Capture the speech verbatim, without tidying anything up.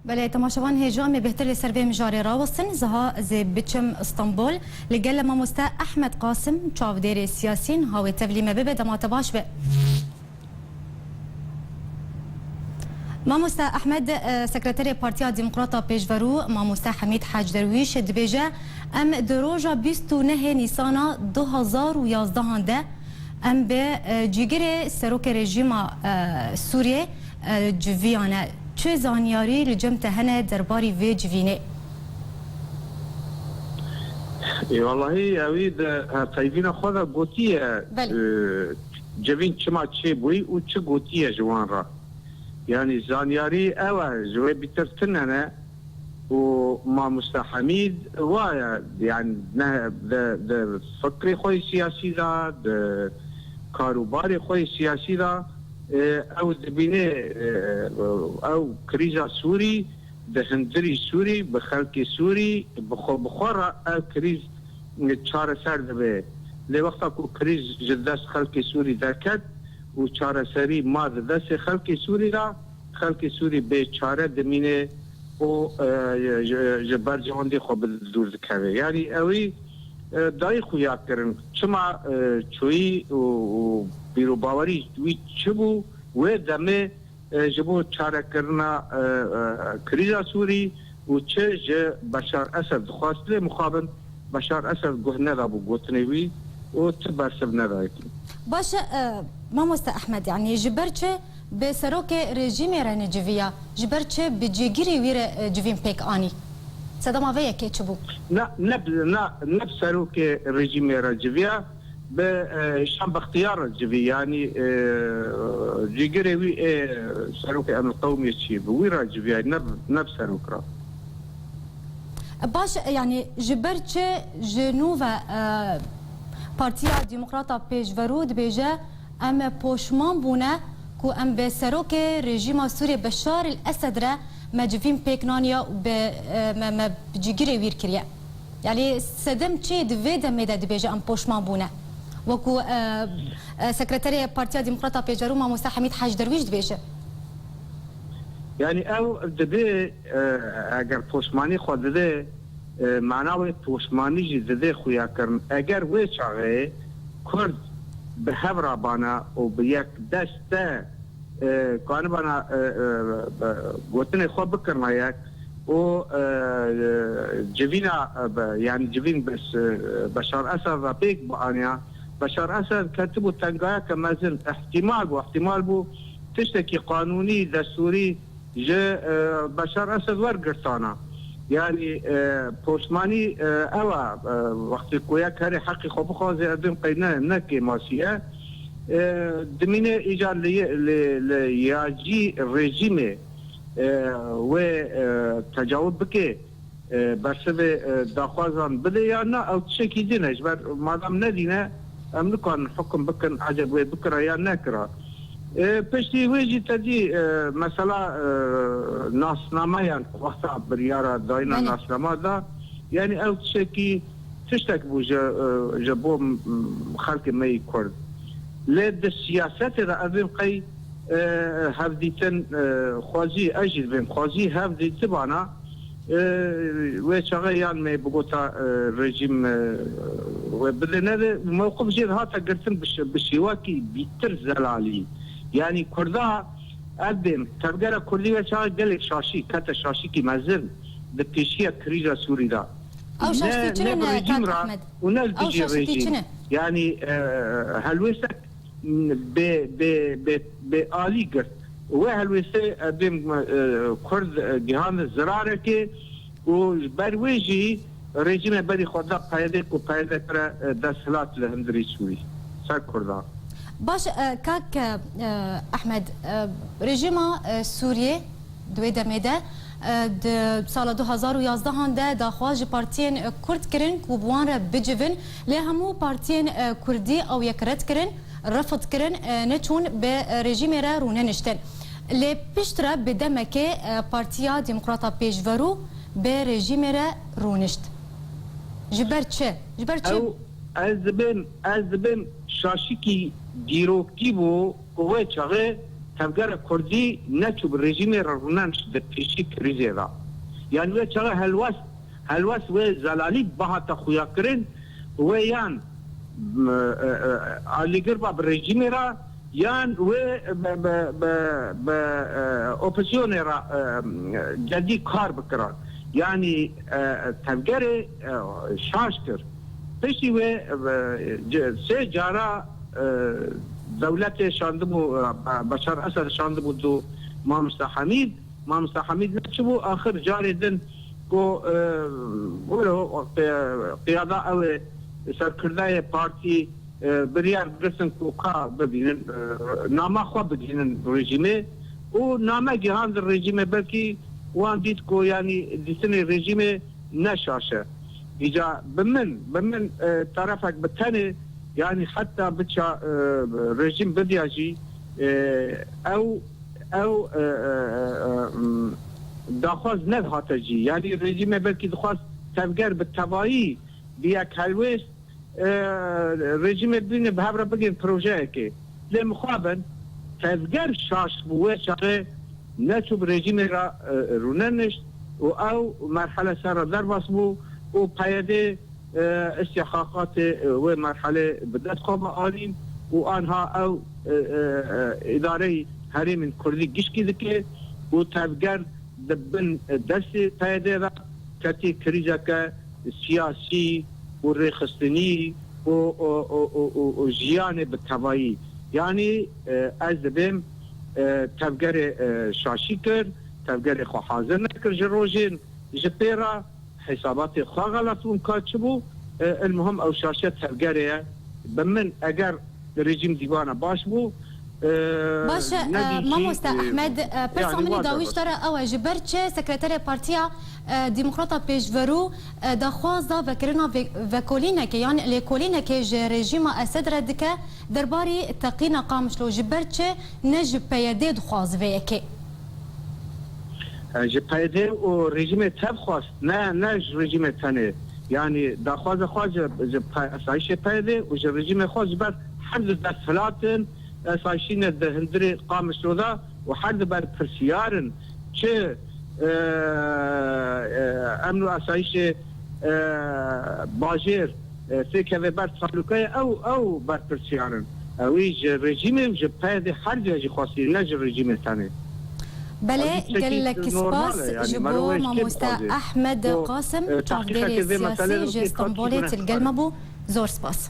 Belê, temaşevan hêja, em ê bêhtir li ser vê mijarê rawestin. Ziha ez ê biçim Stenbol. Li gel mamoste Ehmed Qasim, çavdêrê siyasî, niha wê tevlî me bibe, dema te baş be. Mamoste Ehmed, e, sekreterê Partiya Demokrata Pêşverû, mamoste Hemîd Hec Derwîş dibêje, em di roja bîst û nehê Nîsana du hazar û yazdehan de em bi, e, cîgirê serokê rejîma, e, Sûriyê, e, civiyane. Çi zanyarî li cem te hene derbarî vê civînê? Ê, wellahî, ewî di, e, peyvîna xwe de gotiye, Belê. e, civîn çima çêbûyî û çi gotiye ji wan re. Yanî zanyarî ew e, ji wê bîtir tune ne û mamoste Hemîd waye, yanî ne di, di fikrê xwe yê siyasî de, di karûbarê xwe yê siyasî de, e, ew dibîne, e, ew krîza Sûrî, di hundirî Sûrî, bi xelkê Sûrî, bi xwe, bi xwe re ev krîz çareser dibe. Lê wexta ku krîz ji dest xelkê Sûrî derket û çareserî ma di destê xelkê Sûrî de, xelkê Sûrî bê çare dimîne û, e, ji, ji bercewendê xwe bi dûr dikeve. Yanî ewî, e, dayî xuya kirin. Çima, e, çûyî û, û bîr û bawerî wî çi bû? Wê demê e, ji bo çarekirina, e, e, krîza Sûrî û çi ji Beşar Esed dixwest. Lê mixabin Beşar Esed guh nedabû gotinê wî û ti bersiv nedayê. Baş e, e, mamoste Ehmed, yanî ji ber çi bi serokê rejîmê re neciviya? Ji ber çi bi cîgirê wî re, e, civîn pêk anî? Sedema vê yekê çi bû? Na, ne, na, ne bi serokê rejîmê re civiya, bi, e, Hişam Bextiyar re civî, yanî, e, cîgirê wî ê serokê Emir Qewmiyê çi bi wî re civiyay, ne, ne bi serok re. Baş, yanî ji ber çi ji nû ve, e, Partiya Demokrata Pêşverû dibêje, em poşman bûne ku em bi serokê rejîma Sûriyê Beşar el Esed re me civîn pêk naniya û bi, e, me, me bi cîgirê wîr kiriye. Yanî sedem çi di vê demê de dibêje em poşman bûne? Wekû, e, e, sekreterê Partiya Demokrata Pêşverû mamoste Hemîd Hec Derwîş dibêje. Yanî ew dibê, e, eger poşmanî xwe dide, e, mana wê poşmanî jî dide xuyakirin. Eger wê çaxê Kurd bi hev rabana û bi yek dest de e, kanibana, e, e, e, gotinê xwe bikirina yek û, e, e, civîna, e, be, yanî civîn bi s-, Beşar Esed re pêk bianiya, Beşar Esed ketibû tengayeke mezin, îhtîmal bû, îhtîmal bû tiştekî qanûnî, destûrî ji, e, Beşar Esed wergirtana. Yanî, e, poşmanî, e, ew e, e, wextê ku yek herê heqî xwe bixwaze, ez dibêm qey ne, ne kêmasî ye. E, dimîne îcar li, li, li yacî rejîmê, e, wê, e, tecawib bike, e, bersivê, e, daxwazan bide ya na, ew tişekî din e. Ji ber madam nedîne, em nikarin hukum bikin, eceb wê bikira ya nekira. E, piştî wê jî te dî, e, mesela, e, nasnameyan, wexta biryara dayîna Belê. nasnama da, yanî ew tiştekî, tiştek bû ji, e, ji bo, m, xelkê me yî Kurd. Lê di siyasetê de ez dibêm qey, e, hevdîtin, e, xwezî, ez jî dibêm xwezî hevdîtibana, e, wê çaxê yan me bigota, e, rejîm, e, wê bide nede, mewqif jê re hate girtin bi şi-, bi şêwekî bîtir zelalî. Yanî Kurda, ez dibêm, tevgera Kurdî wê çaxê gelek şaşî, kete şaşîkî mezin di pêşiya krîza Sûrî de. Ew şaştî Ne, çi ne ne, bi rejîm Kak re Ehmed? û ne li Ew dijî şaştî çi rejîm. ne? Yanî, e, helwêstek bê, bê, bê, bê alî girt. Wê helwêstê, e, dêm, e, Kurd, e, gihand zirarekê û ji ber wê jî rejîmê berî xwe da PYDê ku PYD kire, e, desthilat li hundirî Sûrî ser Kurdan. Baş, e, kak, e, Ehmed, e, rejîma, e, Sûriyê di wê demê de, e, di sala du hazar û yazdehan de daxwaz ji partiyên, e, Kurd kirin ku bi wan re bicivin, lê hemû partiyên, e, Kurdî ew yek red kirin, refd kirin, e, neçûn bi, e, rejîmê re rûneniştin. Lê piştre bi demekê, e, Partiya Demokrata Pêşverû bi rejîmê re rûnişt. Ji ber çi? Ji ber çi? Ew, ez dibêm, ez dibêm şaşikî dîrokî bû ku wê çaxê tevgera Kurdî neçû bi rejîmê re rûnenişt di pêşî krîzê de. Yanî wê çaxê helwest, helwest wê zelalî bihata xuyakirin, wê yan, e, e, e, alîgir ba bi rejîmê re, yan wê bi, bi, bi, bi, e, opozîsyonê re, e, cedî kar bikirin. Yanî, e, tevgerê, e, şaş kir. Piştî wê, e, ce-, sê cara, e, dewletê şandibû, e, Beşar Esed şandibû dû Mamosta Hemîd. Mamosta Hemîd neçibû, axir carê din ku, e, wilo, e, qiyada ew ê serkirdeyê partî, e, biryar girtin ku ka bibînin, e, nama xwe bigihînin rejîmê û name gihand rejîmê, belkî wan dît ku, yanî, dîtinê rejîmê ne şaş e. Îca bi min, bi min, e, tarafek bi tenê, yanî heta biça, e, rejîm bidiya jî, e, ew, ew, e, e, e, e, m, daxwaz nedihate jî. Yanî rejîmê belkî dixwast tevger bi tevayî bi yek helwêst, e, rejîmê bîne bi hev re bigên projeyekê. Lê mixabin tevger şaş bû wê çaxê neçû bi rejîmê re, e, rûnenişt û ew merhele ser re derbas bû û P Y D, e, istihqaqatê, e, wê merhelê bi dest xwe ve anîn û anha ew, e, e, e, îdareyê herêmên Kurdî gişkî dike û tevger di bin destê P Y D ve ketî krîzeke siyasî û rêxistinî û, û, û, û, û, û jiyanê bi tevayî. Yanî, e, ez dibêm, e, tevgerê, e, şaşî kir, tevgerê xwe hazir nekir ji rojên ji pê re, hesabatê xwe xelat bûn ka çi bû, e, el muhim ew şaşiya tevgerê ye. Bi min eger rejîm dîwana baş bû, e, Baş e, nedî jî, Mamoste e, Ehmed, e, pirsa yanî min ê wa dawî ji te re ew e, ji ber çi Sekreterê Partiya, e, Demokrata Pêşverû, e, daxwaza vekirina ve-, vekolînekê, yan lêkolînekê ji rejîma Esed re dike derbarî teqîna Qamişlo, ji ber çi ne ji P Y D dixwaz vê yekê? E, ji P Y D û rejîmê tev xwest, ne, ne ji rejîmê tenê. Yanî daxwaza xwe ji, ji P-, asayişê P Y D û ji rejîmê xwe ji ber her du desthilatin, asayişî ne di hundirê Qamişlo de û her du berpirsiyar in. Çi, e, e, emn û asayişê, e, bajêr, e, têkeve ber talûkeyê, ew, ew berpirsiyar in. Ewî ji rejîmê û ji P Y D her duya jî xwestî, ne ji rejîmê tenê. Belê, Ewî tiştekî gelek normal e, spas yanî ji mero bo wê kê mamoste dixwaze? Ehmed Ku, Qasim, e, çavdêrê tahqîqeke vê meselê siyasî ji Stenbolê, tu li gel me bû. Zor spas.